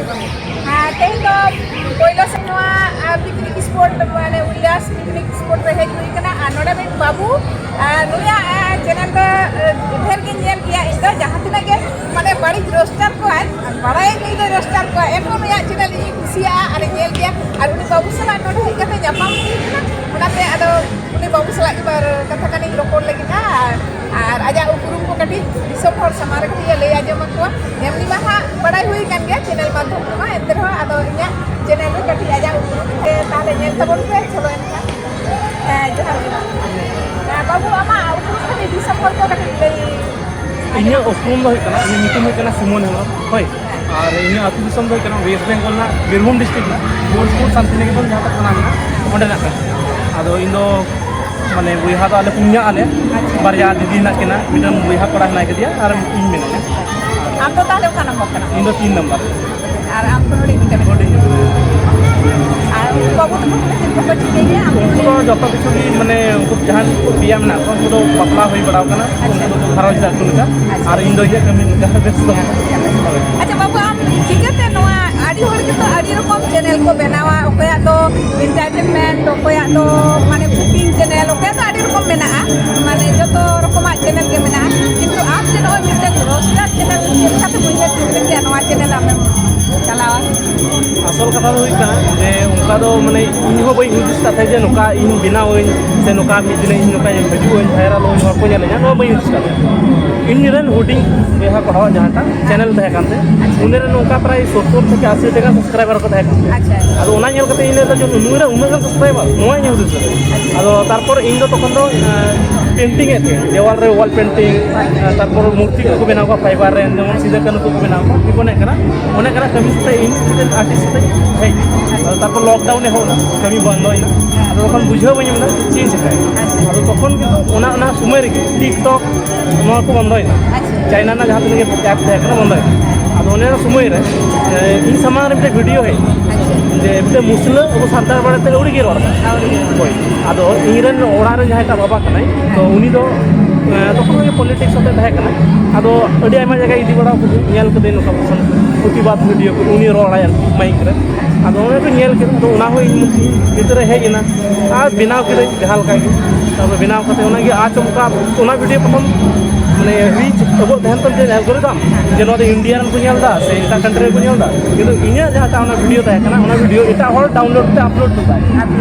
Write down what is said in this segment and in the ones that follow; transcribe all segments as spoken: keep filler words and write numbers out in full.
ᱟᱨ ᱛᱮᱦᱮᱧ ᱫᱚ ᱯᱳᱭᱞᱳ ᱥᱮᱫ ᱱᱚᱣᱟ ᱯᱤᱠᱱᱤᱠ ᱥᱯᱚᱴ, ᱢᱟᱱᱮ ᱩᱞᱞᱟᱥ ᱯᱤᱠᱱᱤᱠ ᱥᱯᱚᱴ ᱨᱮ ᱦᱮᱡ ᱦᱩᱭ ᱠᱟᱱᱟ᱾ ᱟᱨ ᱱᱚᱰᱮ ᱢᱤᱫ ᱵᱟᱹᱵᱩ, ᱟᱨ ᱱᱩᱭᱟᱜ ᱪᱮᱱᱮᱞ ᱫᱚ ᱰᱷᱮᱨ ᱜᱤᱧ ᱧᱮᱞ ᱜᱮᱭᱟ ᱤᱧ ᱫᱚ, ᱡᱟᱦᱟᱸ ᱛᱤᱱᱟᱹᱜ ᱜᱮ ᱢᱟᱱᱮ ᱵᱟᱹᱲᱤᱡ ᱨᱳᱥᱴᱟᱨ ᱠᱚᱣᱟᱭ, ᱵᱟᱲᱟᱭᱟᱹᱧ ᱱᱩᱭ ᱫᱚ ᱨᱳᱥᱴᱟᱨ ᱠᱚᱣᱟᱭ, ᱮᱱᱦᱚᱸ ᱱᱩᱭᱟᱜ ᱪᱮᱱᱮᱞ ᱤᱧᱤᱧ ᱠᱩᱥᱤᱭᱟᱜᱼᱟ ᱟᱨᱤᱧ ᱧᱮᱞ ᱜᱮᱭᱟ᱾ ᱟᱨ ᱩᱱᱤ ᱵᱟᱹᱵᱩ ᱥᱟᱞᱟᱜ ᱱᱚᱰᱮ ᱦᱮᱡ ᱠᱟᱛᱮ ᱧᱟᱯᱟᱢ ᱦᱩᱭ ᱠᱟᱱᱟ, ᱚᱱᱟᱛᱮ ᱟᱫᱚ ᱩᱱᱤ ᱵᱟᱹᱵᱩ ᱥᱟᱞᱟᱜ ᱜᱮ ᱵᱟᱨ ᱠᱟᱛᱷᱟ ᱜᱟᱱᱤᱧ ᱨᱚᱯᱚᱲ ᱞᱟᱹᱜᱤᱫ ᱟᱨ, ᱟᱨ ᱟᱡᱟᱜ ᱩᱯᱨᱩᱢ ᱠᱚ ᱠᱟᱹᱴᱤᱡ ᱫᱤᱥᱚᱢ ᱦᱚᱲ ᱥᱟᱢᱟᱝ ᱨᱮ ᱠᱟᱹᱴᱤᱡ ᱮ ᱞᱟᱹᱭ ᱟᱸᱡᱚᱢ ᱟᱠᱚᱣᱟ᱾ ᱮᱢᱱᱤ ᱢᱟ ᱦᱟᱸᱜ ᱵᱟᱲᱟᱭ ᱦᱩᱭ ᱠᱟᱱ ᱜᱮᱭᱟ ᱪᱮᱱᱮᱞ ᱢᱟᱫᱽᱫᱷᱚᱢ ᱛᱮᱢᱟ, ᱮᱱᱛᱮ ᱨᱮᱦᱚᱸ ᱟᱫᱚ ᱤᱧᱟᱹᱜ ᱪᱮᱱᱮᱞ ᱨᱮ ᱠᱟᱹᱴᱤᱡ ᱟᱡᱟᱜ ᱩᱯᱨᱩᱢ ᱛᱮ ᱛᱟᱦᱞᱮ ᱧᱮᱞ ᱛᱟᱵᱚᱱ ᱯᱮ᱾ ᱪᱚᱞᱚ ᱮᱱᱠᱷᱟᱱ᱾ ᱦᱮᱸ, ᱡᱚᱦᱟᱨ ᱜᱮ᱾ ᱦᱮᱸ, ᱵᱟᱹᱵᱩ, ᱟᱢᱟᱜ ᱩᱯᱨᱩᱢ ᱠᱟᱹᱴᱤᱡ ᱫᱤᱥᱚᱢ ᱦᱚᱲ ᱠᱚ ᱠᱟᱹᱴᱤᱡ ᱞᱟᱹᱭ ᱤᱧᱟᱹᱜ ᱩᱯᱨᱩᱢ ᱫᱚ ᱦᱩᱭᱩᱜ ᱠᱟᱱᱟ, ᱤᱧᱟᱹᱜ ᱧᱩᱛᱩᱢ ᱦᱩᱭᱩᱜ ᱠᱟᱱᱟ ᱥᱩᱢᱚᱱ ᱦᱮᱢᱵᱨᱚᱢ᱾ ᱦᱳᱭ᱾ ᱟᱨ ᱤᱧᱟᱹᱜ ᱟᱹᱛᱩ ᱫᱤᱥᱚᱢ ᱫᱚ ᱦᱩᱭᱩᱜ ᱠᱟᱱᱟ ᱳᱭᱮᱥᱴ ᱵᱮᱝᱜᱚᱞ ᱨᱮᱱᱟᱜ ᱵᱤᱨᱵᱷᱩᱢ ᱰᱤᱥᱴᱨᱤᱠᱴ ᱨᱮᱱᱟᱜ ᱵᱳᱞᱯᱩᱨ ᱥᱟᱱᱛᱤᱱᱤᱠᱮᱛᱚᱱ ᱡᱟᱦᱟᱸ ᱴᱟᱜ ᱛᱷᱟᱱᱟ ᱢᱮᱱᱟᱜᱼᱟ, ᱚᱸᱰᱮᱱᱟᱜ ᱠᱟᱱᱟ᱾ ᱟᱫᱚ ᱤᱧ ᱫᱚ ᱢᱟᱱᱮ ᱵᱚᱭᱦᱟ ᱫᱚ ᱟᱞᱮ ᱯᱩᱱᱭᱟ ᱟᱞᱮ, ᱟᱪᱪᱷᱟ᱾ ᱵᱟᱨᱭᱟ ᱫᱤᱫᱤ ᱦᱮᱱᱟᱜ ᱠᱤᱱᱟ, ᱢᱤᱫᱴᱟᱝ ᱵᱚᱭᱦᱟ ᱠᱚᱲᱟ ᱦᱮᱱᱟᱭ ᱠᱟᱫᱮᱭᱟ ᱟᱨ ᱤᱧ ᱢᱮᱱᱟᱧᱟ᱾ ᱟᱢ ᱫᱚ ᱛᱟᱦᱞᱮ ᱚᱠᱟ ᱱᱚᱢᱵᱚᱨ ᱠᱟᱱᱟᱢ? ᱤᱧ ᱫᱚ ᱛᱤᱱ ᱱᱟᱢᱵᱟᱨ᱾ ᱟᱨ ᱟᱢ ᱫᱚ ᱦᱩᱰᱤᱧ ᱜᱮᱭᱟᱢ? ᱦᱩᱰᱤᱧ᱾ ᱟᱨ ᱩᱱᱠᱩ ᱵᱟᱹᱵᱩ ᱛᱟᱠᱚ ᱛᱤᱱᱟᱹᱜ ᱫᱤᱱ ᱠᱷᱚᱱ ᱠᱚ ᱪᱤᱠᱟᱹᱭ ᱜᱮᱭᱟ? ᱩᱱᱠᱩ ᱫᱚ ᱡᱚᱛᱚ ᱠᱤᱪᱷᱩ ᱜᱮ, ᱢᱟᱱᱮ, ᱩᱱᱠᱩ ᱡᱟᱦᱟᱸᱭ ᱠᱚ ᱯᱮᱭᱟ ᱢᱮᱱᱟᱜ ᱠᱚᱣᱟ, ᱩᱱᱠᱩ ᱫᱚ ᱵᱟᱯᱞᱟ ᱦᱩᱭ ᱵᱟᱲᱟᱣ ᱠᱟᱱᱟ, ᱟᱪᱪᱷᱟ᱾ ᱩᱱᱠᱩ ᱫᱚ ᱜᱷᱟᱨᱚᱸᱡᱽ ᱞᱟᱹᱴᱩ ᱞᱮᱠᱟ, ᱟᱪᱪᱷᱟ᱾ ᱟᱨ ᱤᱧ ᱫᱚ ᱤᱧᱟᱹᱜ ᱠᱟᱹᱢᱤ ᱞᱮᱠᱟ ᱵᱮᱥᱛᱚ᱾ ᱟᱪᱪᱷᱟ, ᱵᱟᱹᱵᱩ, ᱟᱢ ᱪᱤᱠᱟᱹᱛᱮ ᱱᱚᱣᱟ, ᱟᱹᱰᱤ ᱦᱚᱲ ᱜᱮᱛᱚ ᱟᱹᱰᱤ ᱨᱚᱠᱚᱢ ᱪᱮᱱᱮᱞ ᱠᱚ ᱵᱮᱱᱟᱣᱟ, ᱚᱠᱚᱭᱟᱜ ᱫᱚ ᱮᱱᱴᱟᱨᱴᱮᱱᱢᱮᱱᱴ, ᱚᱠᱚᱭᱟᱜ ᱫᱚ ᱢᱟᱱᱮ ᱠᱩᱠᱤᱝ ᱪᱮᱱᱮᱞ, ᱚᱠᱚᱭᱟᱜ ᱫᱚ ᱟᱹᱰᱤ ᱨᱚᱠᱚᱢ ᱢᱮᱱᱟᱜᱼᱟ, ᱢᱟᱱᱮ ᱡᱚᱛᱚ ᱨᱚᱠᱚᱢᱟᱜ ᱪᱮᱱᱮᱞ ᱜᱮ ᱢᱮᱱᱟᱜᱼᱟ, ᱠᱤᱱᱛᱩ ᱟᱢ ᱡᱮ ᱱᱚᱜᱼᱚᱭ ᱢᱤᱫᱴᱮᱱ ᱨᱳᱥᱴᱟᱨ ᱪᱮᱱᱮᱞ ᱪᱮᱫ ᱞᱮᱠᱟᱛᱮᱢ ᱩᱭᱦᱟᱹᱨ ᱠᱮᱫᱟ ᱱᱚᱣᱟ ᱪᱮᱱᱮᱞ ᱟᱢᱮᱢ ᱪᱟᱞᱟᱣᱟ? ᱟᱥᱚᱞ ᱠᱟᱛᱷᱟ ᱫᱚ ᱦᱩᱭᱩᱜ ᱠᱟᱱᱟ ᱡᱮ ᱚᱱᱠᱟ ᱫᱚ ᱢᱟᱱᱮ ᱤᱧ ᱦᱚᱸ ᱵᱟᱹᱧ ᱦᱩᱫᱤᱥ ᱠᱟᱫ ᱛᱟᱦᱮᱸ ᱡᱮ ᱱᱚᱝᱠᱟ ᱤᱧ ᱵᱮᱱᱟᱣᱟᱹᱧ ᱥᱮ ᱱᱚᱝᱠᱟ ᱢᱤᱫ ᱫᱤᱱ ᱤᱧ ᱱᱚᱝᱠᱟ ᱦᱤᱡᱩᱜ ᱟᱹᱧ, ᱵᱷᱟᱭᱨᱟᱞ ᱟᱹᱧ, ᱦᱚᱲ ᱠᱚ ᱧᱮᱞᱤᱧᱟ, ᱱᱚᱣᱟ ᱵᱟᱹᱧ ᱦᱩᱫᱤᱥ ᱠᱟᱫ ᱛᱟᱦᱮᱸ᱾ ᱤᱧ ᱨᱮᱱ ᱦᱩᱰᱤᱧ ᱵᱚᱭᱦᱟ ᱠᱚᱲᱟᱣᱟᱜ ᱡᱟᱦᱟᱸᱴᱟᱜ ᱪᱮᱱᱮᱞ ᱛᱟᱦᱮᱸ ᱠᱟᱱ ᱛᱟᱭᱟ, ᱩᱱᱤ ᱨᱮᱱ ᱱᱚᱝᱠᱟ ᱯᱨᱟᱭ ᱥᱚᱛᱛᱚᱨ ᱛᱷᱮᱠᱮ ᱟᱥᱤ ᱴᱟᱠᱟ ᱥᱟᱵᱥᱠᱨᱟᱭᱵᱟᱨ ᱠᱚ ᱛᱟᱦᱮᱸ ᱠᱟᱱ ᱛᱟᱭᱟ᱾ ᱟᱪᱪᱷᱟ᱾ ᱟᱫᱚ ᱚᱱᱟ ᱧᱮᱞ ᱠᱟᱛᱮ ᱤᱧ ᱞᱟᱹᱭ ᱫᱟ ᱡᱮ ᱱᱩᱭ ᱨᱮ ᱩᱱᱟᱹᱜ ᱜᱟᱱ ᱥᱟᱵᱥᱠᱨᱟᱭᱵᱟᱨ, ᱱᱚᱣᱟ ᱤᱧ ᱦᱩᱫᱤᱥ ᱫᱟ᱾ ᱟᱫᱚ ᱛᱟᱨᱯᱚᱨ ᱤᱧ ᱫᱚ ᱛᱚᱠᱷᱚᱱ ᱫᱚ, ᱮᱸ, ᱯᱮᱱᱴᱤᱝ ᱮᱫ ᱛᱟᱦᱮᱸ, ᱫᱮᱣᱟᱞ ᱨᱮ ᱣᱟᱞ ᱯᱮᱱᱴᱤᱝ, ᱮᱸ, ᱛᱟᱨᱯᱚᱨ ᱢᱩᱨᱛᱤ ᱠᱚᱠᱚ ᱵᱮᱱᱟᱣ ᱠᱚᱣᱟ ᱯᱷᱟᱭᱵᱟᱨ ᱨᱮᱱ, ᱡᱮᱢᱚᱱ ᱥᱤᱫᱟᱹ ᱠᱟᱹᱱᱦᱩ ᱠᱚᱠᱚ ᱵᱮᱱᱟᱣ ᱠᱚᱣᱟ, ᱴᱷᱤᱠ ᱚᱱᱮ ᱚᱱᱠᱟᱱᱟᱜ, ᱚᱱᱮ ᱚᱱᱠᱟᱱᱟᱜ ᱠᱟᱹᱢᱤ ᱥᱟᱛᱮ ᱤᱧ ᱢᱤᱫᱴᱮᱱ ᱟᱨᱴᱤᱥᱴ ᱥᱟᱛᱮ ᱦᱮᱡ ᱮᱱᱟ᱾ ᱟᱫᱚ ᱛᱟᱨᱯᱚᱨ ᱞᱚᱠᱰᱟᱣᱩᱱ ᱮᱦᱚᱵ ᱮᱱᱟ, ᱠᱟᱹᱢᱤ ᱵᱚᱱᱫᱚᱭᱮᱱᱟ᱾ ᱟᱫᱚ ᱛᱚᱠᱷᱚᱱ ᱵᱩᱡᱷᱟᱹᱣ ᱵᱟᱹᱧ ᱧᱟᱢ ᱮᱫᱟ ᱪᱮᱫ ᱤᱧ ᱪᱤᱠᱟᱹᱭᱟ᱾ ᱟᱫᱚ ᱛᱚᱠᱷᱚᱱ ᱠᱤᱱᱛᱩ ᱚᱱᱟ, ᱚᱱᱟ ᱥᱚᱢᱚᱭ ᱨᱮᱜᱮ ᱴᱤᱠᱴᱚᱠ ᱱᱚᱣᱟ ᱠᱚ ᱵᱚᱱᱫᱚᱭᱮᱱᱟ᱾ ᱟᱪᱪᱷᱟ᱾ ᱪᱟᱭᱱᱟ ᱨᱮᱱᱟᱜ ᱡᱟᱦᱟᱸ ᱛᱤᱱᱟᱹᱜ ᱜᱮ ᱮᱯ ᱛᱟᱦᱮᱸ ᱠᱟᱱᱟ, ᱵᱚᱱᱫᱚᱭᱮᱱᱟ᱾ ᱟᱫᱚ ᱚᱱᱟ ᱥᱚᱢᱚᱭ ᱨᱮ, ᱮ, ᱤᱧ ᱥᱟᱢᱟᱝ ᱨᱮ ᱢᱤᱫᱴᱮᱱ ᱵᱷᱤᱰᱤᱭᱳ ᱦᱮᱡ ᱮᱱᱟ᱾ ᱟᱪᱪᱷᱟ᱾ ᱡᱮ ᱢᱤᱫᱴᱮᱱ ᱢᱩᱥᱞᱟᱹ ᱟᱵᱚ ᱥᱟᱱᱛᱟᱲ ᱵᱟᱨᱮᱛᱮ ᱟᱹᱣᱲᱤ ᱜᱮ ᱨᱚᱲ ᱮᱫᱟ᱾ ᱟᱹᱣᱲᱤ ᱜᱮ ᱨᱚᱲ᱾ ᱦᱳᱭ᱾ ᱟᱫᱚ ᱤᱧ ᱨᱮᱱ ᱚᱲᱟᱜ ᱨᱮ ᱡᱟᱦᱟᱸᱭᱴᱟᱜ ᱵᱟᱵᱟ ᱠᱟᱱᱟᱭ, ᱛᱚ ᱩᱱᱤ ᱫᱚ ᱛᱚᱠᱷᱚᱱ ᱜᱮ ᱯᱚᱞᱤᱴᱤᱠᱥ ᱟᱛᱮ ᱛᱟᱦᱮᱸ ᱠᱟᱱᱟ᱾ ᱟᱫᱚ ᱟᱹᱰᱤ ᱟᱭᱢᱟ ᱡᱟᱭᱜᱟ ᱤᱫᱤ ᱵᱟᱲᱟ ᱠᱟᱛᱮ ᱧᱮᱞ ᱠᱟᱹᱫᱟᱹᱧ, ᱱᱚᱝᱠᱟ ᱯᱨᱚᱛᱤᱵᱟᱫ ᱵᱷᱤᱰᱤᱭᱳ ᱠᱚ ᱩᱱᱤ ᱨᱚᱲᱟᱭ ᱟᱨᱠᱤ ᱢᱟᱭᱤᱠ ᱨᱮ᱾ ᱟᱫᱚ ᱚᱱᱟ ᱠᱚ ᱧᱮᱞ ᱠᱮᱫᱟ᱾ ᱟᱫᱚ ᱚᱱᱟ ᱦᱚᱸ ᱤᱧ ᱵᱷᱤᱛᱨᱤ ᱨᱮ ᱦᱮᱡ ᱮᱱᱟ ᱟᱨ ᱵᱮᱱᱟᱣ ᱠᱮᱫᱟᱹᱧ ᱡᱟᱦᱟᱸ ᱞᱮᱠᱟ ᱜᱮ᱾ ᱛᱟᱨᱯᱚᱨᱮ ᱵᱮᱱᱟᱣ ᱠᱟᱛᱮ ᱚᱱᱟ ᱜᱮ ᱟᱸᱡᱚᱢ ᱠᱟᱜ, ᱚᱱᱟ ᱵᱷᱤᱰᱤᱭᱳ ᱯᱨᱚᱛᱷᱚᱢ ᱢᱟᱱᱮ ᱨᱤᱪ ᱟᱵᱚᱣᱟᱜ ᱛᱟᱦᱮᱱ ᱛᱟᱢ ᱡᱮ ᱮᱞᱜᱳᱨᱤᱫᱟᱢ, ᱡᱮ ᱱᱚᱣᱟ ᱫᱚ ᱤᱱᱰᱤᱭᱟ ᱨᱮᱱ ᱠᱚ ᱧᱮᱞ ᱮᱫᱟ ᱥᱮ ᱮᱴᱟᱜ ᱠᱟᱱᱴᱨᱤ ᱨᱮᱠᱚ ᱧᱮᱞ ᱮᱫᱟ, ᱠᱤᱱᱛᱩ ᱤᱧᱟᱹᱜ ᱡᱟᱦᱟᱸᱴᱟᱜ ᱚᱱᱟ ᱵᱷᱤᱰᱤᱭᱳ ᱛᱟᱦᱮᱸ ᱠᱟᱱᱟ, ᱚᱱᱟ ᱵᱷᱤᱰᱤᱭᱳ ᱮᱴᱟᱜ ᱦᱚᱲ ᱰᱟᱣᱩᱱᱞᱳᱰ ᱛᱮ ᱟᱯᱞᱳᱰ ᱞᱮᱫᱟᱭ᱾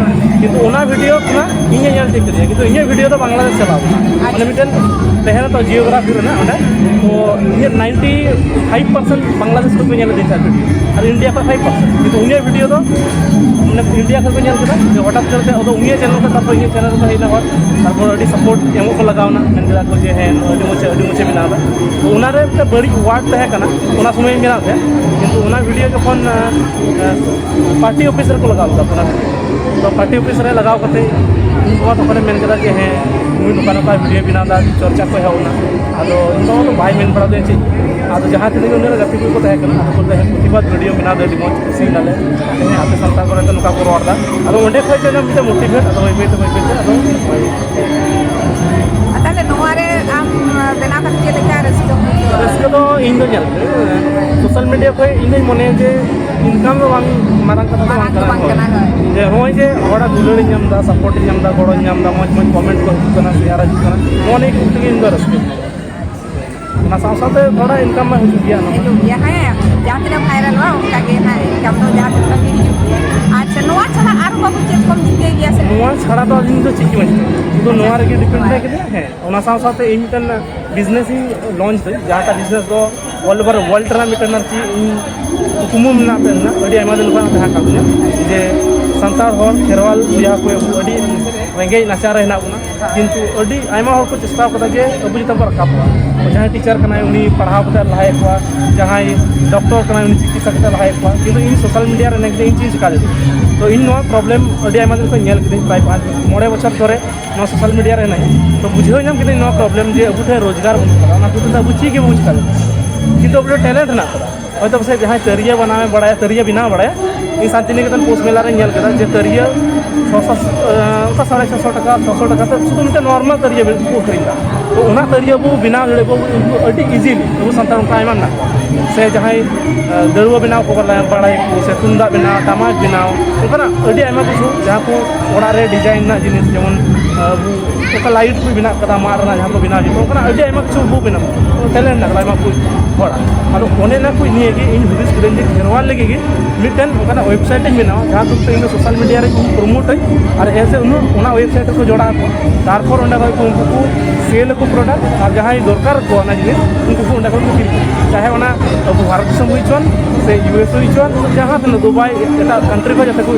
ᱠᱤᱱᱛᱩ ᱚᱱᱟ ᱵᱷᱤᱰᱤᱭᱳ ᱠᱷᱚᱱᱟᱜ ᱤᱧ ᱧᱮᱞ ᱴᱷᱤᱠ ᱠᱮᱫᱮᱭᱟ, ᱠᱤᱱᱛᱩ ᱤᱧᱟᱹᱜ ᱵᱷᱤᱰᱤᱭᱳ ᱫᱚ ᱵᱟᱝᱞᱟᱫᱮᱥ ᱪᱟᱞᱟᱣ ᱠᱟᱱᱟ᱾ ᱢᱟᱱᱮ ᱢᱤᱫᱴᱮᱱ ᱛᱟᱦᱮᱱᱟ ᱛᱚ ᱡᱤᱭᱳᱜᱨᱟᱯᱷᱤ ᱨᱮᱱᱟᱜ ᱚᱸᱰᱮ, ᱛᱚ ᱤᱧᱟᱹᱜ ᱱᱟᱭᱤᱱᱴᱤ ᱯᱷᱟᱭᱤᱵᱷ ᱯᱟᱨᱥᱮᱱᱴ ᱵᱟᱝᱞᱟᱫᱮᱥ ᱠᱷᱚᱱ ᱠᱚ ᱧᱮᱞ ᱤᱫᱤᱭ ᱛᱟᱦᱮᱸᱫ ᱵᱷᱤᱰᱤᱭᱳ, ᱟᱨ ᱤᱱᱰᱤᱭᱟ ᱠᱷᱚᱱ ᱯᱷᱟᱭᱤᱵᱷ ᱯᱟᱨᱥᱮᱱᱴ᱾ ᱠᱤᱱᱛᱩ ᱩᱱᱤᱭᱟᱜ ᱵᱷᱤᱰᱤᱭᱳ ᱫᱚ ᱢᱟᱱᱮ ᱤᱱᱰᱤᱭᱟ ᱠᱷᱚᱱ ᱠᱚ ᱧᱮᱞ ᱠᱮᱫᱟ, ᱡᱮ ᱦᱚᱴᱟᱛ ᱠᱚᱨᱮᱛᱮ ᱟᱫᱚ ᱩᱱᱤᱭᱟᱜ ᱪᱮᱱᱮᱞ ᱠᱷᱚᱱ ᱛᱟᱨᱯᱚᱨ ᱤᱧᱟᱹᱜ ᱪᱮᱱᱮᱞ ᱨᱮᱠᱚ ᱦᱮᱡ ᱮᱱᱟ ᱦᱚᱲ, ᱛᱟᱨᱯᱚᱨ ᱟᱹᱰᱤ ᱥᱟᱯᱳᱨᱴ ᱮᱢᱚᱜ ᱠᱚ ᱞᱟᱜᱟᱣ ᱮᱱᱟ, ᱢᱮᱱ ᱠᱮᱫᱟ ᱠᱚ ᱡᱮ ᱦᱮᱸ ᱟᱹᱰᱤ ᱢᱚᱡᱽ ᱟᱹᱰᱤ ᱢᱚᱡᱽ ᱮ ᱵᱮᱱᱟᱣ ᱮᱫᱟ᱾ ᱛᱚ ᱚᱱᱟᱨᱮ ᱢᱤᱫᱴᱮᱱ ᱵᱟᱹᱲᱤᱡ ᱣᱟᱨᱰ ᱛᱟᱦᱮᱸ ᱠᱟᱱᱟ, ᱚᱱᱟ ᱥᱚᱢᱚᱭ ᱤᱧ ᱵᱮᱱᱟᱣ ᱛᱟᱦᱮᱸᱫ, ᱠᱤᱱᱛᱩ ᱚᱱᱟ ᱵᱷᱤᱰᱤᱭᱳ ᱡᱚᱠᱷᱚᱱ ᱯᱟᱨᱴᱤ ᱚᱯᱷᱤᱥ ᱨᱮᱠᱚ ᱞᱟᱜᱟᱣ ᱞᱮᱫᱟ ᱚᱱᱟ ᱵᱷᱤᱰᱤᱭᱳ, ᱛᱚ ᱯᱟᱨᱴᱤ ᱚᱯᱷᱤᱥ ᱨᱮ ᱞᱟᱜᱟᱣ ᱠᱟᱛᱮ ᱤᱧ ᱵᱟᱵᱟ ᱛᱚᱠᱷᱚᱱᱮ ᱢᱮᱱ ᱠᱮᱫᱟ ᱡᱮ ᱦᱮᱸ ᱱᱩᱭ ᱱᱚᱝᱠᱟ ᱱᱚᱝᱠᱟ ᱵᱷᱤᱰᱤᱭᱳ ᱵᱮᱱᱟᱣ ᱮᱫᱟ, ᱪᱚᱨᱪᱟ ᱠᱚ ᱮᱦᱚᱵ ᱮᱱᱟ᱾ ᱟᱫᱚ ᱤᱧ ᱵᱟᱵᱟ ᱫᱚ ᱵᱟᱭ ᱢᱮᱱ ᱵᱟᱲᱟ ᱞᱮᱫᱟ ᱪᱮᱫ᱾ ᱟᱫᱚ ᱡᱟᱦᱟᱸ ᱛᱤᱱᱟᱹᱜ ᱜᱮ ᱩᱱᱤ ᱨᱮᱱ ᱜᱟᱛᱮ ᱠᱚ ᱛᱟᱦᱮᱸ ᱠᱟᱱᱟ, ᱟᱫᱚ ᱠᱚ ᱞᱟᱹᱭᱟ ᱯᱨᱚᱛᱤᱵᱟᱫ ᱵᱷᱤᱰᱤᱭᱳ ᱵᱮᱱᱟᱣ ᱫᱚ ᱟᱹᱰᱤ ᱢᱚᱡᱽ, ᱠᱩᱥᱤᱭᱮᱱᱟᱞᱮ᱾ ᱦᱮᱸ, ᱟᱯᱮ ᱥᱟᱱᱛᱟᱲ ᱠᱚᱨᱮ ᱫᱚ ᱱᱚᱝᱠᱟ ᱠᱚ ᱨᱚᱲ ᱮᱫᱟ᱾ ᱟᱫᱚ ᱚᱸᱰᱮ ᱠᱷᱚᱡ ᱜᱮ ᱚᱱᱟ ᱢᱤᱫᱴᱮᱱ ᱢᱳᱴᱤᱵᱷᱮᱴ, ᱟᱫᱚ ᱵᱟᱹᱭ ᱵᱟᱹᱭ ᱛᱮ ᱵᱟᱹᱭ ᱵᱟᱹᱭ ᱛᱮ ᱟᱫᱚ ᱟᱨ ᱛᱟᱦᱚᱞᱮ ᱱᱚᱣᱟ ᱨᱮ ᱟᱢ ᱵᱮᱱᱟᱣ ᱠᱟᱛᱮ ᱪᱮᱫ ᱞᱮᱠᱟ ᱨᱟᱹᱥᱠᱟᱹᱢ ᱵᱩᱡᱷᱟᱹᱣᱟ? ᱨᱟᱹᱥᱠᱟᱹ ᱫᱚ ᱤᱧ ᱫᱚ ᱧᱮᱞ ᱢᱮ, ᱥᱳᱥᱟᱞ ᱢᱤᱰᱤᱭᱟ ᱠᱷᱚᱡ ᱤᱧ ᱫᱚᱧ ᱢᱚᱱᱮᱭᱟ ᱡᱮ ᱤᱱᱠᱟᱢ ᱫᱚ ᱵᱟᱝ ᱢᱟᱨᱟᱝ ᱠᱟᱛᱷᱟ ᱫᱚ ᱢᱟᱨᱟᱝ ᱵᱟᱝ ᱫᱚ ᱠᱟᱱᱟ᱾ ᱵᱟᱝ ᱠᱟᱱᱟ, ᱦᱳᱭ᱾ ᱡᱮ ᱱᱚᱜᱼᱚᱭ ᱡᱮ ᱦᱚᱲᱟᱜ ᱫᱩᱞᱟᱹᱲ ᱤᱧ ᱧᱟᱢ ᱮᱫᱟ, ᱥᱟᱯᱳᱨᱴ ᱤᱧ ᱧᱟᱢ ᱮᱫᱟ, ᱜᱚᱲᱚᱧ ᱧᱟᱢ ᱮᱫᱟ, ᱢᱚᱡᱽ ᱢᱚᱡᱽ ᱠᱚᱢᱮᱱᱴ ᱠᱚ ᱦᱤᱡᱩᱜ ᱠᱟᱱᱟ, ᱥᱮᱭᱟᱨ ᱦᱤᱡᱩᱜ ᱠᱟᱱᱟ, ᱱᱚᱣᱟ ᱱᱤᱭᱮ ᱠᱷᱩᱵ ᱛᱮᱜᱮ ᱤᱧ ᱫᱚ ᱨᱟᱹᱥᱠᱟᱹᱧ ᱵᱩᱡᱷᱟᱹᱣᱟ᱾ ᱚᱱᱟ ᱥᱟᱶ ᱥᱟᱶᱛᱮ ᱛᱷᱚᱲᱟ ᱤᱱᱠᱟᱢ ᱢᱟ ᱦᱤᱡᱩᱜ ᱜᱮᱭᱟ, ᱚᱱᱟ ᱢᱟ᱾ ᱦᱤᱡᱩᱜ ᱜᱮᱭᱟ, ᱦᱮᱸ᱾ ᱡᱟᱦᱟᱸ ᱛᱤᱱᱟᱹᱜ ᱵᱷᱟᱭᱨᱟᱞᱚᱜᱼᱟ, ᱚᱱᱠᱟ ᱜᱮ ᱦᱟᱸᱜ ᱤᱱᱠᱟᱢ ᱫᱚ ᱡᱟᱦᱟᱸ ᱛᱤᱱᱟᱹᱜ ᱜᱮ ᱦᱤᱡᱩᱜ ᱜᱮᱭᱟ᱾ ᱟᱪᱪᱷᱟ, ᱱᱚᱣᱟ ᱪᱷᱟᱲᱟ ᱟᱨ ᱵᱟᱹᱵᱩ ᱪᱮᱫ ᱠᱚᱢ ᱪᱤᱠᱟᱹᱭ ᱜᱮᱭᱟ ᱥᱮ? ᱱᱚᱣᱟ ᱪᱷᱟᱲᱟ ᱫᱚ ᱟᱹᱞᱤᱧ ᱫᱚ ᱪᱮᱫ ᱜᱮ ᱵᱟᱹᱧ ᱪᱤᱠᱟᱹᱭᱟ, ᱥᱩᱫᱷᱩ ᱱᱚᱣᱟ ᱨᱮᱜᱮ ᱰᱤᱯᱮᱱᱰ ᱛᱟᱦᱮᱸ ᱠᱟᱱᱟ, ᱦᱮᱸ᱾ ᱚᱱᱟ ᱥᱟᱶ ᱥᱟᱶᱛᱮ ᱤᱧ ᱢᱤᱫᱴᱮᱱ ᱵᱤᱡᱽᱱᱮᱥ ᱤᱧ ᱞᱚᱧᱪ ᱫᱟᱹᱧ, ᱡᱟᱦᱟᱸᱴᱟᱜ ᱵᱤᱡᱽᱱᱮᱥ ᱫᱚ ᱚᱞ ᱳᱵᱷᱟᱨ ᱣᱟᱨᱞᱰ ᱨᱮᱱᱟᱜ ᱢᱤᱫᱴᱮᱱ ᱟᱨᱠᱤ ᱤᱧ ᱠᱩᱠᱢᱩ ᱢᱮᱱᱟᱜ ᱛᱟᱦᱮᱱᱟ, ᱟᱹᱰᱤ ᱟᱭᱢᱟ ᱫᱤᱱ ᱠᱷᱚᱱ ᱛᱟᱦᱮᱸ ᱠᱟᱱ ᱛᱤᱧᱟᱹ, ᱡᱮ ᱥᱟᱱᱛᱟᱲ ᱦᱚᱲ ᱠᱷᱮᱨᱣᱟᱞ ᱵᱚᱭᱦᱟ ᱠᱚ ᱟᱹᱰᱤ ᱨᱮᱸᱜᱮᱡ ᱱᱟᱪᱟᱨ ᱨᱮ ᱦᱮᱱᱟᱜ ᱵᱚᱱᱟ, ᱠᱤᱱᱛᱩ ᱟᱹᱰᱤ ᱟᱭᱢᱟ ᱦᱚᱲ ᱠᱚ ᱪᱮᱥᱴᱟ ᱠᱟᱫᱟ ᱡᱮ ᱟᱵᱚ ᱪᱮᱛᱟᱱ ᱵᱚᱱ ᱨᱟᱠᱟᱵᱚᱜᱼᱟ᱾ ᱡᱟᱦᱟᱸᱭ ᱴᱤᱪᱟᱨ ᱠᱟᱱᱟᱭ, ᱩᱱᱤ ᱯᱟᱲᱦᱟᱣ ᱠᱟᱛᱮ ᱞᱟᱦᱟᱭᱮᱫ ᱠᱚᱣᱟ, ᱡᱟᱦᱟᱸᱭ ᱰᱚᱠᱴᱚᱨ ᱠᱟᱱᱟᱭ, ᱩᱱᱤ ᱪᱤᱠᱤᱛᱥᱟ ᱠᱟᱛᱮ ᱞᱟᱦᱟᱭᱮᱫ ᱠᱚᱣᱟ, ᱠᱤᱱᱛᱩ ᱤᱧ ᱥᱳᱥᱟᱞ ᱢᱤᱰᱤᱭᱟ ᱨᱮ ᱱᱤᱭᱟᱹ ᱤᱧ ᱪᱮᱫ ᱤᱧ ᱪᱤᱠᱟ ᱫᱟᱲᱮᱭᱟᱜᱼᱟ? ᱛᱚ ᱤᱧ ᱱᱚᱣᱟ ᱯᱨᱚᱵᱞᱮᱢ ᱟᱹᱰᱤ ᱟᱭᱢᱟ ᱫᱤᱱ ᱠᱷᱚᱱ ᱧᱮᱞ ᱠᱤᱫᱟᱹᱧ, ᱯᱨᱟᱭ ᱯᱟᱸᱪ ᱢᱚᱬᱮ ᱵᱚᱪᱷᱚᱨ ᱫᱷᱚᱨᱮ ᱱᱚᱣᱟ ᱥᱳᱥᱟᱞ ᱢᱤᱰᱤᱭᱟ ᱨᱮ ᱦᱮᱱᱟᱹᱧᱟ᱾ ᱛᱚ ᱵᱩᱡᱷᱟᱹᱣ ᱧᱟᱢ ᱠᱤᱫᱟᱹᱧ ᱱᱚᱣᱟ ᱯᱨᱚᱵᱞᱮᱢ ᱡᱮ ᱟᱵᱚ ᱴᱷᱮᱱ ᱨᱳᱡᱽᱜᱟᱨ ᱵᱟᱹᱱᱩᱜ ᱠᱟᱫᱟ, ᱚᱱᱟ ᱠᱷᱟᱹᱛᱤᱨ ᱛᱮ ᱟᱵᱚ ᱪᱮᱫ ᱜᱮ ᱵᱟᱵᱚᱱ ᱪᱤᱠᱟ ᱫᱟᱲᱮᱭᱟᱜᱼᱟ᱾ ᱠᱤᱱᱛᱩ ᱟᱵᱚ ᱴᱷᱮᱱ ᱴᱮᱞᱮᱱᱴ ᱦᱮᱱᱟᱜ ᱠᱟᱫᱟ, ᱦᱚᱭᱛᱳ ᱯᱟᱥᱮᱡ ᱡᱟᱦᱟᱸᱭ ᱛᱟᱹᱨᱭᱟᱹ ᱵᱮᱱᱟᱣ ᱵᱟᱲᱟᱭᱟ, ᱛᱟᱹᱨᱭᱟᱹ ᱵᱮᱱᱟᱣ ᱵᱟᱲᱟᱭᱟ, ᱤᱧ ᱥᱟᱱᱛᱤᱱᱤᱠᱮᱛᱚᱱ ᱯᱳᱥᱴ ᱢᱮᱞᱟ ᱨᱮᱧ ᱧᱮᱞ ᱠᱮᱫᱟ ᱡᱮ ᱛᱟᱹᱨᱭᱟᱹ ᱪᱷᱚᱥᱚ, ᱚᱱᱠᱟ ᱥᱟᱲᱮ ᱪᱷᱚᱥᱚ ᱴᱟᱠᱟ, ᱪᱷᱚᱥᱚ ᱴᱟᱠᱟ ᱛᱮ ᱥᱩᱫᱷᱩ ᱢᱤᱫᱴᱮᱱ ᱱᱚᱨᱢᱟᱞ ᱛᱟᱹᱨᱭᱟᱹ ᱠᱚ ᱟᱹᱠᱷᱨᱤᱧ ᱮᱫᱟ᱾ ᱛᱚ ᱚᱱᱟ ᱛᱟᱹᱨᱤ ᱟᱵᱚ ᱵᱮᱱᱟᱣ ᱫᱟᱲᱮᱭᱟᱜᱼᱟ ᱵᱚ ᱟᱹᱰᱤ ᱤᱡᱤᱞᱤ᱾ ᱟᱵᱚ ᱥᱟᱱᱛᱟᱲ ᱚᱱᱠᱟ ᱟᱭᱢᱟ ᱢᱮᱱᱟᱜ ᱠᱚᱣᱟ, ᱥᱮ ᱡᱟᱦᱟᱸᱭ ᱫᱟᱹᱲᱣᱟᱹ ᱵᱮᱱᱟᱣ ᱠᱚ ᱵᱟᱲᱟᱭᱟᱠᱚ, ᱥᱮ ᱛᱩᱢᱫᱟᱜ ᱵᱮᱱᱟᱣ, ᱴᱟᱢᱟᱠ ᱵᱮᱱᱟᱣ, ᱚᱱᱠᱟᱱᱟᱜ ᱟᱹᱰᱤ ᱟᱭᱢᱟ ᱠᱤᱪᱷᱩ ᱡᱟᱦᱟᱸ ᱠᱚ ᱚᱲᱟᱜ ᱨᱮ ᱰᱤᱡᱟᱭᱤᱱ ᱨᱮᱱᱟᱜ ᱡᱤᱱᱤᱥ, ᱡᱮᱢᱚᱱ ᱟᱵᱚ ᱚᱠᱟ ᱞᱟᱭᱤᱴ ᱠᱚ ᱵᱮᱱᱟᱜ ᱠᱟᱫᱟ, ᱢᱟᱫ ᱨᱮᱱᱟᱜ ᱡᱟᱦᱟᱸ ᱠᱚ ᱵᱮᱱᱟᱣ ᱡᱩᱛ, ᱚᱱᱠᱟᱱᱟᱜ ᱟᱹᱰᱤ ᱟᱭᱢᱟ ᱠᱤᱪᱷᱩ ᱟᱵᱚ ᱵᱮᱱᱟᱣ ᱴᱮᱞᱮᱱᱴ ᱢᱮᱱᱟᱜ ᱠᱟᱫᱟ ᱟᱭᱢᱟ ᱠᱚ ᱦᱚᱲᱟᱜ᱾ ᱟᱫᱚ ᱚᱱᱮ ᱚᱱᱟ ᱠᱚ ᱱᱤᱭᱮ ᱜᱮ ᱤᱧ ᱦᱩᱫᱤᱥ ᱠᱤᱫᱟᱹᱧ ᱡᱮ ᱠᱷᱮᱨᱣᱟᱞ ᱞᱟᱹᱜᱤᱫ ᱜᱮ ᱢᱤᱫᱴᱮᱱ ᱚᱱᱠᱟᱱᱟᱜ ᱣᱮᱵᱽᱥᱟᱭᱤᱴ ᱤᱧ ᱵᱮᱱᱟᱣᱟ, ᱡᱟᱦᱟᱸ ᱛᱷᱨᱩ ᱛᱮ ᱤᱧ ᱫᱚ ᱥᱳᱥᱟᱞ ᱢᱤᱰᱤᱭᱟ ᱨᱮ ᱤᱧ ᱯᱨᱳᱢᱳᱴ ᱟᱹᱧ ᱟᱨ ᱮᱡ ᱮ ᱩᱱᱟᱹᱜ ᱚᱱᱟ ᱣᱮᱵᱽᱥᱟᱭᱤᱴ ᱨᱮᱠᱚ ᱡᱚᱲᱟᱣ ᱠᱚᱣᱟ᱾ ᱛᱟᱨᱯᱚᱨ ᱚᱸᱰᱮ ᱠᱷᱚᱱ ᱠᱚ ᱩᱱᱠᱩ ᱠᱚ ᱥᱮᱞ ᱟᱠᱚ ᱯᱨᱚᱰᱟᱠᱴ, ᱟᱨ ᱡᱟᱦᱟᱸᱭ ᱫᱚᱨᱠᱟᱨ ᱠᱚᱣᱟ ᱚᱱᱟ ᱡᱤᱱᱤᱥ, ᱩᱱᱠᱩ ᱠᱚ ᱚᱸᱰᱮ ᱠᱷᱚᱱ ᱠᱚ ᱠᱤᱨᱤᱧᱟ, ᱪᱟᱦᱮ ᱚᱱᱟ ᱟᱵᱚ ᱵᱷᱟᱨᱚᱛ ᱫᱤᱥᱚᱢ ᱦᱩᱭ ᱦᱚᱪᱚᱣᱟᱱ ᱥᱮ ᱤᱭᱩ ᱮᱥ ᱦᱩᱭ ᱦᱚᱪᱚᱣᱟᱱ, ᱡᱟᱦᱟᱸ ᱛᱤᱱᱟᱹᱜ ᱫᱩᱵᱟᱭ, ᱮᱴᱟᱜ ᱠᱟᱱᱴᱨᱤ ᱠᱷᱚᱱ ᱡᱟᱛᱮ ᱠᱚ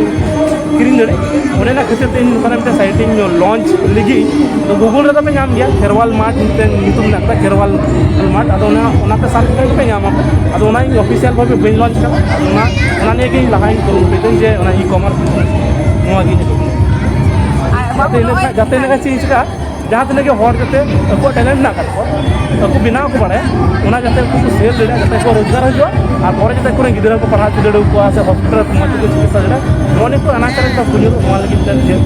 ᱠᱤᱨᱤᱧ ᱫᱟᱲᱮᱭᱟᱜ᱾ ᱚᱱᱮ ᱚᱱᱟ ᱠᱷᱟᱹᱛᱤᱨ ᱛᱮ ᱤᱧ ᱱᱚᱝᱠᱟᱱᱟᱜ ᱢᱤᱫᱴᱮᱱ ᱥᱟᱭᱤᱴ ᱤᱧ ᱞᱚᱧᱪ ᱞᱟᱹᱜᱤᱫ᱾ ᱛᱚ ᱜᱩᱜᱩᱞ ᱨᱮᱫᱚ ᱯᱮ ᱧᱟᱢ ᱜᱮᱭᱟ, ᱠᱷᱮᱨᱣᱟᱞ ᱢᱟᱨᱴ ᱢᱤᱫᱴᱮᱱ ᱧᱩᱛᱩᱢ ᱢᱮᱱᱟᱜ ᱠᱟᱫᱟ, ᱠᱷᱮᱨᱣᱟᱞ ᱢᱟᱨᱴ᱾ ᱟᱫᱚ ᱚᱱᱟ, ᱚᱱᱟᱛᱮ ᱥᱟᱨᱪ ᱞᱮᱠᱷᱟᱱ ᱜᱮᱯᱮ ᱧᱟᱢᱟ᱾ ᱟᱫᱚ ᱚᱱᱟ ᱤᱧ ᱚᱯᱷᱤᱥᱤᱭᱟᱞ ᱵᱷᱟᱵᱮ ᱵᱟᱹᱧ ᱞᱚᱧᱪ ᱠᱟᱫᱟ᱾ ᱚᱱᱟ, ᱚᱱᱟ ᱱᱤᱭᱮ ᱜᱮ ᱤᱧ ᱞᱟᱦᱟᱧ ᱠᱩᱨᱩᱢᱩᱴᱩᱭᱮᱫᱟᱹᱧ ᱡᱮ ᱚᱱᱟ ᱤ ᱠᱚᱢᱟᱨᱥ ᱱᱚᱣᱟ ᱜᱮ ᱤᱧ ᱟᱨ ᱡᱟᱛᱮ ᱤᱱᱟᱹ ᱠᱷᱟᱱ, ᱡᱟᱛᱮ ᱤᱱᱟᱹ ᱠᱷᱟᱱ ᱪᱮᱫ ᱤᱧ ᱪᱤᱠᱟᱹᱜᱼᱟ, ᱡᱟᱦᱟᱸ ᱛᱤᱱᱟᱹᱜ ᱜᱮ ᱦᱚᱲ ᱡᱟᱛᱮ ᱟᱠᱚᱣᱟᱜ ᱴᱮᱞᱮᱱᱴ ᱢᱮᱱᱟᱜ ᱟᱠᱟᱫ ᱛᱟᱠᱚᱣᱟ, ᱟᱠᱚ ᱵᱮᱱᱟᱣ ᱠᱚ ᱵᱟᱲᱟᱭᱟ, ᱚᱱᱟ ᱡᱟᱛᱮ ᱩᱱᱠᱩ ᱠᱚ ᱥᱮᱞ ᱫᱟᱲᱮᱭᱟᱜᱼᱟ, ᱡᱟᱛᱮ ᱟᱠᱚᱣᱟᱜ ᱨᱳᱡᱽᱜᱟᱨ ᱦᱤᱡᱩᱜᱼᱟ, ᱟᱨ ᱯᱚᱨᱮ ᱡᱟᱛᱮ ᱟᱠᱚᱨᱮᱱ ᱜᱤᱫᱽᱨᱟᱹ ᱠᱚ ᱯᱟᱲᱦᱟᱣ ᱦᱚᱪᱚ ᱫᱟᱲᱮᱭᱟᱠᱚᱣᱟ ᱥᱮ ᱦᱚᱥᱯᱤᱴᱟᱞ ᱢᱚᱡᱽ ᱛᱮᱠᱚ ᱪᱤᱠᱤᱛᱥᱟ ᱫᱟᱲᱮᱭᱟᱜᱼᱟ᱾ ᱱᱚᱜᱼᱚ ᱱᱤᱭᱟᱹ ᱠᱚ ᱟᱱᱟᱪᱟᱨ ᱨᱮ ᱠᱩᱞᱤ ᱱᱚᱣᱟ ᱞᱟᱹᱜᱤᱫ ᱛᱮ ᱡᱮ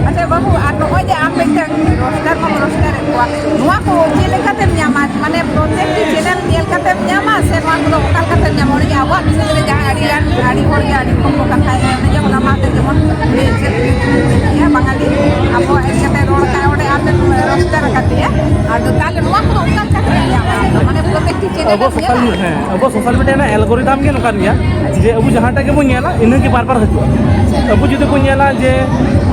ᱟᱪᱪᱷᱟ ᱵᱟᱹᱵᱩ, ᱟᱨ ᱱᱚᱜᱼᱚᱭ ᱡᱮ ᱟᱢ ᱢᱤᱫᱴᱟᱝ ᱨᱳᱡᱽᱜᱟᱨ ᱢᱟᱢ ᱨᱳᱡᱽᱜᱟᱨᱮᱫ ᱠᱚᱣᱟ, ᱱᱚᱣᱟ ᱠᱚ ᱪᱮᱫ ᱞᱮᱠᱟᱛᱮᱢ ᱧᱟᱢᱟ? ᱢᱟᱱᱮ ᱯᱨᱚᱛᱮᱠᱴᱤ ᱪᱮᱱᱮᱞ ᱧᱮᱞ ᱠᱟᱛᱮᱢ ᱧᱟᱢᱟ ᱥᱮ ᱱᱚᱣᱟ ᱠᱚᱫᱚ ᱚᱠᱟ ᱞᱮᱠᱟᱛᱮᱢ ᱧᱟᱢᱟ? ᱚᱱᱮ ᱡᱮ ᱟᱵᱚᱣᱟᱜ ᱵᱤᱥᱚᱭ ᱨᱮ ᱡᱟᱦᱟᱸ ᱟᱹᱰᱤ ᱜᱟᱱ, ᱟᱹᱰᱤ ᱦᱚᱲ ᱜᱮ ᱟᱹᱰᱤ ᱨᱚᱠᱚᱢ ᱠᱚ ᱠᱟᱛᱷᱟᱭᱟ, ᱚᱱᱮ ᱡᱮ ᱦᱚᱞᱟ ᱢᱟᱦᱫᱮᱨ ᱡᱮᱢᱚᱱ ᱩᱱᱤ ᱪᱮᱫ ᱩᱱᱤ ᱵᱟᱝᱟᱞᱤ ᱟᱵᱚᱣᱟᱜ ᱮᱱᱮᱡ ᱠᱟᱛᱮ ᱨᱚᱲ ᱠᱟᱜᱼᱟ, ᱚᱸᱰᱮ ᱟᱢᱮᱢ ᱨᱳᱥᱴᱟᱨ ᱟᱠᱟᱫᱮᱭᱟ᱾ ᱟᱫᱚ ᱛᱟᱦᱚᱞᱮ ᱱᱚᱣᱟ ᱠᱚᱫᱚ ᱚᱠᱟ ᱞᱮᱠᱟ ᱛᱮ ᱧᱟᱢᱟ? ᱢᱟᱱᱮ ᱯᱨᱚᱛᱮᱠᱴᱤ ᱪᱮᱱᱮᱞ ᱟᱵᱚ ᱮᱢ ᱥᱳᱥᱟᱞ, ᱧᱮᱞᱟ? ᱦᱮᱸ, ᱟᱵᱚ ᱥᱳᱥᱟᱞ ᱢᱤᱰᱤᱭᱟ ᱨᱮᱱᱟᱜ ᱮᱞᱜᱳᱨᱤᱫᱟᱢ ᱜᱮ ᱱᱚᱝᱠᱟᱱ ᱜᱮᱭᱟ ᱡᱮ ᱟᱵᱚ ᱡᱟᱦᱟᱸᱴᱟᱜ ᱜᱮᱵᱚᱱ ᱧᱮᱞᱟ, ᱤᱱᱟᱹᱜᱮ ᱵᱟᱨ ᱵᱟᱨ ᱦᱤᱡᱩᱜᱼᱟ᱾ ᱟᱵᱚ ᱡᱩᱫᱤ ᱵᱚᱱ ᱧᱮᱞᱟ ᱡᱮ,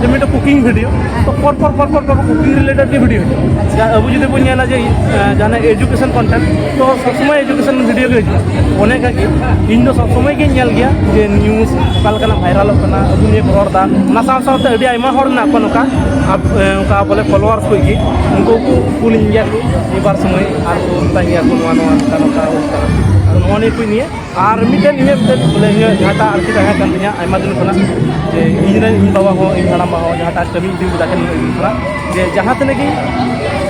ᱡᱮ ᱢᱤᱫᱴᱮᱱ ᱠᱩᱠᱤᱝ ᱵᱷᱤᱰᱤᱭᱳ, ᱛᱚ ᱯᱚᱨ ᱯᱚᱨ ᱯᱚᱨ ᱯᱚᱨ ᱯᱚᱨ ᱠᱩᱠᱤᱝ ᱨᱤᱞᱮᱴᱮᱰ ᱜᱮ ᱵᱷᱤᱰᱤᱭᱳ ᱦᱤᱡᱩᱜᱼᱟ᱾ ᱡᱟ ᱟᱵᱚ ᱡᱩᱫᱤ ᱵᱚᱱ ᱧᱮᱞᱟ ᱡᱮ, ᱮ, ᱡᱟᱦᱟᱱᱟᱜ ᱮᱡᱩᱠᱮᱥᱚᱱ ᱠᱚᱱᱴᱮᱱᱴ, ᱛᱚ ᱥᱚᱵ ᱥᱚᱢᱚᱭ ᱮᱡᱩᱠᱮᱥᱚᱱ ᱵᱷᱤᱰᱤᱭᱳ ᱜᱮ ᱦᱤᱡᱩᱜᱼᱟ᱾ ᱚᱱᱮ ᱚᱱᱠᱟ ᱜᱮ ᱤᱧ ᱫᱚ ᱥᱚᱵ ᱥᱚᱢᱚᱭ ᱜᱤᱧ ᱧᱮᱞ ᱜᱮᱭᱟ ᱡᱮ ᱱᱤᱭᱩᱡᱽ ᱚᱠᱟ ᱞᱮᱠᱟᱱᱟᱜ ᱵᱷᱟᱭᱨᱟᱞᱚᱜ ᱠᱟᱱᱟ, ᱟᱵᱚ ᱱᱤᱭᱟᱹ ᱠᱚ ᱨᱚᱲ ᱮᱫᱟ᱾ ᱚᱱᱟ ᱥᱟᱶ ᱥᱟᱶᱛᱮ ᱟᱹᱰᱤ ᱟᱭᱢᱟ ᱦᱚᱲ ᱢᱮᱱᱟᱜ ᱠᱚᱣᱟ ᱱᱚᱝᱠᱟ, ᱟᱵ-, ᱮ, ᱚᱱᱠᱟ ᱵᱚᱞᱮ ᱯᱷᱚᱞᱳᱣᱟᱨᱥ ᱠᱚ ᱜᱮ, ᱩᱱᱠᱩ ᱠᱚ ᱠᱩᱞᱤᱧ ᱜᱮᱭᱟ ᱠᱚ ᱢᱤᱫ ᱵᱟᱨ ᱥᱚᱢᱚᱭ, ᱟᱨ ᱠᱚ ᱢᱮᱛᱟᱧ ᱜᱮᱭᱟ ᱠᱚ ᱱᱚᱣᱟ ᱱᱚᱣᱟ ᱱᱚᱝᱠᱟ ᱱᱚᱝᱠᱟ ᱦᱩᱭᱩᱜ ᱠᱟᱱᱟ᱾ ᱟᱫᱚ ᱱᱚᱜᱼᱚ ᱱᱤᱭᱟᱹ ᱠᱚ ᱱᱤᱭᱮ ᱟᱨ ᱢᱤᱫᱴᱮᱱ ᱤᱧᱟᱹᱜ ᱢᱤᱫᱴᱮᱱ ᱵᱚᱞᱮ ᱤᱧᱟᱹᱜ ᱡᱟᱦᱟᱸᱴᱟᱜ ᱟᱨᱠᱤ ᱛᱟᱦᱮᱸ ᱠᱟᱱ ᱛᱤᱧᱟᱹ ᱟᱭᱢᱟ ᱫᱤᱱ ᱠᱷᱚᱱᱟᱜ, ᱡᱮ ᱤᱧ ᱨᱮᱱ ᱤᱧ ᱵᱟᱵᱟ ᱦᱚᱸ ᱤᱧ ᱦᱟᱲᱟᱢ ᱵᱟ ᱦᱚᱸ ᱡᱟᱦᱟᱸᱴᱟᱜ ᱠᱟᱹᱢᱤ ᱤᱫᱤ ᱠᱟᱫᱟ ᱠᱤᱱ ᱩᱱᱟᱹᱜ ᱫᱤᱱ ᱠᱷᱚᱱᱟᱜ, ᱡᱮ ᱡᱟᱦᱟᱸ ᱛᱤᱱᱟᱹᱜ ᱜᱮ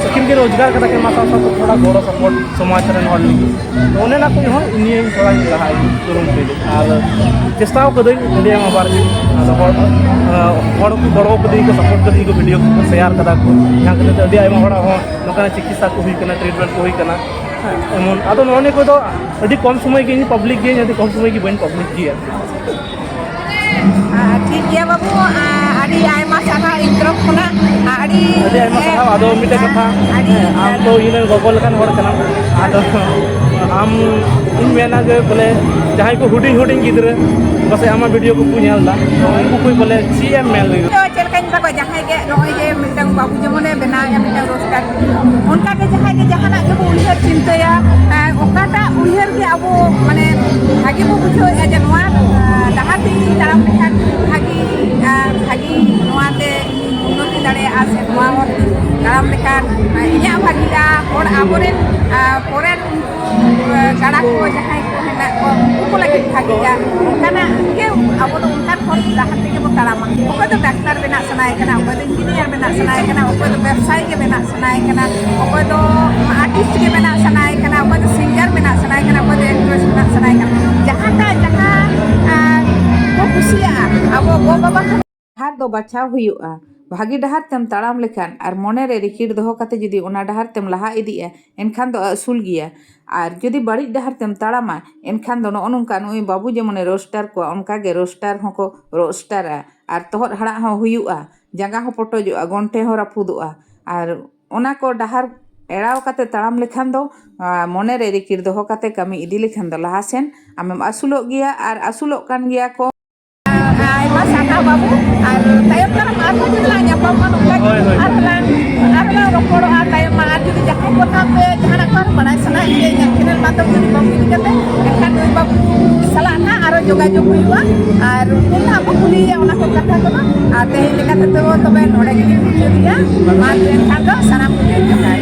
ᱥᱟᱹᱠᱷᱤᱱ ᱜᱮ ᱨᱳᱡᱽᱜᱟᱨ ᱠᱟᱛᱮ ᱠᱤ ᱢᱟ ᱥᱟᱶ ᱥᱟᱶᱛᱮ ᱛᱷᱚᱲᱟ ᱜᱚᱲᱚ ᱥᱚᱯᱚᱦᱚᱫ ᱥᱚᱢᱟᱡᱽ ᱨᱮᱱ ᱦᱚᱲ ᱞᱟᱹᱜᱤᱫ᱾ ᱛᱚ ᱚᱱᱮ ᱚᱱᱟ ᱠᱚ ᱦᱚᱸ ᱤᱧ ᱛᱷᱚᱲᱟᱧ ᱞᱟᱦᱟ ᱠᱩᱨᱩᱢᱩᱴᱩᱭ ᱞᱟᱹᱜᱤᱫ᱾ ᱟᱨ ᱪᱮᱥᱴᱟᱣ ᱠᱟᱹᱫᱟᱹᱧ ᱟᱹᱰᱤ ᱟᱭᱢᱟ ᱵᱟᱨ ᱜᱮ᱾ ᱟᱫᱚ ᱦᱚᱲ, ᱦᱚᱲ ᱠᱚ ᱜᱚᱲᱚ ᱠᱟᱹᱫᱟᱹᱧ ᱠᱚ, ᱥᱟᱯᱳᱨᱴ ᱠᱟᱹᱫᱟᱹᱧ ᱠᱚ, ᱵᱷᱤᱰᱤᱭᱳ ᱠᱚ ᱥᱮᱭᱟᱨ ᱠᱟᱫᱟ ᱠᱚ, ᱡᱟᱦᱟᱸ ᱠᱷᱟᱹᱛᱤᱨ ᱛᱮ ᱟᱹᱰᱤ ᱟᱭᱢᱟ ᱦᱚᱲᱟᱜ ᱦᱚᱸ ᱱᱚᱝᱠᱟᱱᱟᱜ ᱪᱤᱠᱤᱛᱥᱟ ᱠᱚ ᱦᱩᱭ ᱠᱟᱱᱟ, ᱴᱨᱤᱴᱢᱮᱱᱴ ᱠᱚ ᱦᱩᱭ ᱠᱟᱱᱟ᱾ ᱦᱮᱸ, ᱮᱢᱚᱱ ᱟᱫᱚ ᱱᱚᱜᱼᱚ ᱱᱤᱭᱟᱹ ᱠᱚᱫᱚ ᱟᱹᱰᱤ ᱠᱚᱢ ᱥᱚᱢᱚᱭ ᱜᱮ ᱤᱧ ᱯᱟᱵᱽᱞᱤᱠ ᱜᱤᱭᱟᱹᱧ, ᱟᱹᱰᱤ ᱠᱚᱢ ᱥᱚᱢᱚᱭ ᱜᱮ ᱵᱟᱹᱧ ᱯᱟᱵᱽᱞᱤᱠ ᱜᱮᱭᱟ᱾ ᱟᱨ ᱴᱷᱤᱠ ᱜᱮᱭᱟ ᱵᱟᱹᱵᱩ, ᱟᱨ ᱟᱹᱰᱤ ᱟᱭᱢᱟ ᱥᱟᱨᱦᱟᱣ ᱤᱧ ᱛᱚᱨᱚᱯ ᱠᱷᱚᱱᱟᱜ᱾ ᱟᱨ ᱟᱹᱰᱤ ᱟᱹᱰᱤ ᱟᱭᱢᱟ ᱥᱟᱨᱦᱟᱣ᱾ ᱟᱫᱚ ᱢᱤᱫᱴᱮᱡ ᱠᱟᱛᱷᱟ, ᱟᱹᱰᱤ ᱦᱮᱸ, ᱟᱢ ᱫᱚ ᱤᱧ ᱨᱮᱱ ᱜᱚᱜᱚ ᱞᱮᱠᱟᱱ ᱦᱚᱲ ᱠᱟᱱᱟᱢ᱾ ᱟᱫᱚ ᱟᱢ, ᱤᱧ ᱢᱮᱱᱟ ᱡᱮ ᱵᱚᱞᱮ ᱡᱟᱦᱟᱸᱭ ᱠᱚ ᱦᱩᱰᱤᱧ ᱦᱩᱰᱤᱧ ᱜᱤᱫᱽᱨᱟᱹ ᱯᱟᱥᱮᱡ ᱟᱢᱟᱜ ᱵᱷᱤᱰᱤᱭᱳ ᱠᱚᱠᱚ ᱧᱮᱞ ᱮᱫᱟ, ᱩᱱᱠᱩ ᱠᱚ ᱵᱚᱞᱮ ᱪᱮᱫ ᱮᱢ ᱢᱮᱱ ᱞᱟᱹᱜᱤᱫ? ᱤᱧ ᱫᱚ ᱪᱮᱫ ᱞᱮᱠᱟᱧ ᱢᱮᱛᱟ ᱠᱚᱣᱟ, ᱡᱟᱦᱟᱸᱭ ᱜᱮ ᱱᱚᱜᱼᱚᱭ ᱡᱮ ᱢᱤᱫᱴᱟᱝ ᱵᱟᱹᱵᱩ ᱡᱮᱢᱚᱱᱮ ᱵᱮᱱᱟᱣᱮᱫᱼᱟ ᱢᱤᱫᱴᱟᱝ ᱨᱳᱡᱽᱜᱟᱨ, ᱚᱱᱠᱟᱜᱮ ᱡᱟᱦᱟᱸᱭ ᱜᱮ ᱡᱟᱦᱟᱱᱟᱜ ᱜᱮᱵᱚ ᱩᱭᱦᱟᱹᱨ ᱪᱤᱱᱛᱟᱹᱭᱟ, ᱮᱸ, ᱚᱠᱟᱴᱟᱜ ᱩᱭᱦᱟᱹᱨ ᱜᱮ ᱟᱵᱚ ᱢᱟᱱᱮ ᱵᱷᱟᱜᱮ ᱵᱚ ᱵᱩᱡᱷᱟᱹᱣᱮᱫᱼᱟ ᱡᱮ ᱱᱚᱣᱟ, ᱮᱸ, ᱰᱟᱦᱟᱨ ᱛᱮ ᱤᱧ ᱛᱟᱲᱟᱢ ᱞᱮᱠᱷᱟᱱ ᱵᱷᱟᱜᱮ, ᱮᱸ, ᱵᱷᱟᱜᱮ ᱱᱚᱣᱟᱛᱮ ᱤᱧ ᱩᱱᱱᱚᱛᱤ ᱫᱟᱲᱮᱭᱟᱜᱼᱟ, ᱥᱮ ᱱᱚᱣᱟ ᱦᱚᱨ ᱛᱮ ᱛᱟᱲᱟᱢ ᱞᱮᱠᱷᱟᱱ, ᱮᱸ, ᱤᱧᱟᱹᱜ ᱵᱷᱟᱜᱮᱜᱼᱟ, ᱦᱚᱲ ᱟᱵᱚᱨᱮᱱ, ᱮᱸ, ᱯᱚᱨᱮᱱ ᱩᱱᱠᱩ, ᱮᱸ, ᱜᱟᱬᱟ ᱠᱚ ᱡᱟᱦᱟᱸᱭ ᱠᱚ ᱦᱮᱱᱟᱜ ᱠᱚᱣᱟ ᱩᱱᱠᱩ ᱠᱚ ᱞᱟᱹᱜᱤᱫ ᱵᱷᱟᱜᱮᱜᱼᱟ᱾ ᱚᱱᱠᱟᱱᱟᱜ ᱜᱮ ᱟᱵᱚ ᱫᱚ ᱚᱱᱠᱟᱱ ᱦᱚᱨ ᱰᱟᱦᱟᱨ ᱛᱮᱜᱮ ᱵᱚ ᱛᱟᱲᱟᱢᱟ᱾ ᱚᱠᱚᱭ ᱫᱚ ᱰᱟᱠᱛᱟᱨ ᱵᱮᱱᱟᱜ ᱥᱟᱱᱟᱭᱮ ᱠᱟᱱᱟ, ᱚᱠᱚᱭ ᱫᱚ ᱤᱧᱡᱤᱱᱤᱭᱟᱨ ᱵᱮᱱᱟᱜ ᱥᱟᱱᱟᱭᱮ ᱠᱟᱱᱟ, ᱚᱠᱚᱭ ᱫᱚ ᱵᱮᱵᱽᱥᱟᱭᱤ ᱜᱮ ᱵᱮᱱᱟᱜ ᱥᱟᱱᱟᱭᱮ ᱠᱟᱱᱟ, ᱚᱠᱚᱭ ᱫᱚ ᱟᱨᱴᱤᱥᱴ ᱜᱮ ᱵᱮᱱᱟᱜ ᱥᱟᱱᱟᱭᱮ ᱠᱟᱱᱟ, ᱚᱠᱚᱭ ᱫᱚ ᱥᱤᱝᱜᱟᱨ ᱵᱮᱱᱟᱜ ᱥᱟᱱᱟᱭᱮ ᱠᱟᱱᱟ, ᱚᱠᱚᱭ ᱫᱚ ᱮᱠᱴᱨᱮᱥ ᱵᱮᱱᱟᱜ ᱥᱟᱱᱟᱭᱮ ᱠᱟᱱᱟ᱾ ᱡᱟᱦᱟᱸᱴᱟᱜ ᱡᱟᱦᱟᱸ, ᱟᱸ, ᱠᱚ ᱠᱩᱥᱤᱭᱟᱜᱼᱟ, ᱟᱵᱚ ᱜᱚ ᱵᱟᱵᱟ ᱠᱚ ᱰᱟᱦᱟᱨ ᱫᱚ ᱵᱟᱪᱷᱟᱣ ᱦᱩᱭᱩᱜᱼᱟ᱾ ᱵᱷᱟᱹᱜᱤ ᱰᱟᱦᱟᱨ ᱛᱮᱢ ᱛᱟᱲᱟᱢ ᱞᱮᱠᱷᱟᱱ ᱟᱨ ᱢᱚᱱᱮ ᱨᱮ ᱨᱤᱠᱤᱲ ᱫᱚᱦᱚ ᱠᱟᱛᱮ ᱡᱩᱫᱤ ᱚᱱᱟ ᱰᱟᱦᱟᱨ ᱛᱮᱢ ᱞᱟᱦᱟ ᱤᱫᱤᱜᱼᱟ, ᱮᱱᱠᱷᱟᱱ ᱫᱚ ᱟᱹᱥᱩᱞ ᱜᱮᱭᱟ᱾ ᱟᱨ ᱡᱩᱫᱤ ᱵᱟᱹᱲᱤᱡ ᱰᱟᱦᱟᱨ ᱛᱮᱢ ᱛᱟᱲᱟᱢᱟ, ᱮᱱᱠᱷᱟᱱ ᱫᱚ ᱱᱚᱜᱼᱚ ᱱᱚᱝᱠᱟ ᱱᱩᱭ ᱵᱟᱹᱵᱩ ᱡᱮᱢᱚᱱᱮ ᱨᱳᱥᱴᱟᱨ ᱠᱚᱣᱟ, ᱚᱱᱠᱟ ᱜᱮ ᱨᱳᱥᱴᱟᱨ ᱦᱚᱸᱠᱚ ᱨᱳᱥᱴᱟᱨᱟ᱾ ᱟᱨ ᱛᱚᱦᱚᱫ ᱦᱟᱲᱟᱜ ᱦᱚᱸ ᱦᱩᱭᱩᱜᱼᱟ, ᱡᱟᱸᱜᱟ ᱦᱚᱸ ᱯᱚᱴᱚᱡᱚᱜᱼᱟ, ᱜᱚᱱᱴᱷᱮ ᱦᱚᱸ ᱨᱟᱹᱯᱩᱫᱚᱜᱼᱟ᱾ ᱟᱨ ᱚᱱᱟ ᱠᱚ ᱰᱟᱦᱟᱨ ᱮᱲᱟᱣ ᱠᱟᱛᱮ ᱛᱟᱲᱟᱢ ᱞᱮᱠᱷᱟᱱ ᱫᱚ, ᱟ, ᱢᱚᱱᱮ ᱨᱮ ᱨᱤᱠᱤᱲ ᱫᱚᱦᱚ ᱠᱟᱛᱮ ᱠᱟᱹᱢᱤ ᱤᱫᱤ ᱞᱮᱠᱷᱟᱱ ᱫᱚ ᱞᱟᱦᱟ ᱥᱮᱱ ᱟᱢᱮᱢ ᱟᱹᱥᱩᱞᱚᱜ ᱜᱮᱭᱟ ᱟᱨ ᱟᱹᱥᱩᱞᱚᱜ ᱠᱟᱱ ᱜᱮᱭᱟ ᱠᱚ᱾ ᱟᱭᱢᱟ ᱥᱟᱨᱦᱟᱣ ᱵᱟᱹᱵᱩ, ᱟᱨ ᱛᱟᱭᱚᱢ ᱫᱟᱨᱟᱢ ᱟᱨᱦᱚᱸ ᱡᱩᱫᱤ ᱞᱟᱝ ᱧᱟᱯᱟᱢᱟ ᱱᱚᱝᱠᱟ ᱜᱮ, ᱦᱳᱭ, ᱦᱳᱭ᱾ ᱟᱨᱦᱚᱸ ᱞᱟᱝ, ᱟᱨᱦᱚᱸ ᱞᱟᱝ ᱨᱚᱯᱚᱲᱚᱜᱼᱟ ᱛᱟᱭᱚᱢ ᱢᱟ, ᱟᱨ ᱡᱩᱫᱤ ᱡᱟᱦᱟᱸᱭ ᱠᱚ ᱱᱟᱦᱟᱜ ᱯᱮ ᱡᱟᱦᱟᱱᱟᱜ ᱠᱚ ᱟᱨᱦᱚᱸ ᱵᱟᱲᱟᱭ ᱥᱟᱱᱟᱭᱮᱫ ᱯᱮᱭᱟ ᱤᱧᱟᱹᱜ ᱪᱮᱱᱮᱞ ᱢᱟᱫᱽᱫᱷᱚᱢ ᱛᱮ ᱩᱱᱤ ᱵᱟᱹᱵᱩ ᱤᱫᱤ ᱠᱟᱛᱮ, ᱮᱱᱠᱷᱟᱱ ᱱᱩᱭ ᱵᱟᱹᱵᱩ ᱥᱟᱞᱟᱜ ᱱᱟᱦᱟᱜ ᱟᱨᱦᱚᱸ ᱡᱳᱜᱟᱡᱳᱜᱽ ᱦᱩᱭᱩᱜᱼᱟ, ᱟᱨ ᱩᱱᱠᱩ ᱱᱟᱦᱟᱜ ᱵᱚ ᱠᱩᱞᱤᱭᱮᱭᱟ ᱚᱱᱟ ᱠᱚ ᱠᱟᱛᱷᱟ ᱠᱚᱫᱚ᱾ ᱟᱨ ᱛᱮᱦᱮᱧ ᱞᱮᱠᱟ ᱛᱮᱫᱚ ᱛᱚᱵᱮ ᱱᱚᱰᱮ ᱜᱮᱞᱤᱧ ᱢᱩᱪᱟᱹᱫᱮᱜᱼᱟ᱾ ᱢᱟ ᱮᱱᱠᱷᱟᱱ ᱫᱚ ᱥᱟᱱᱟᱢ ᱠᱚᱜᱮ ᱡᱚᱦᱟᱨ᱾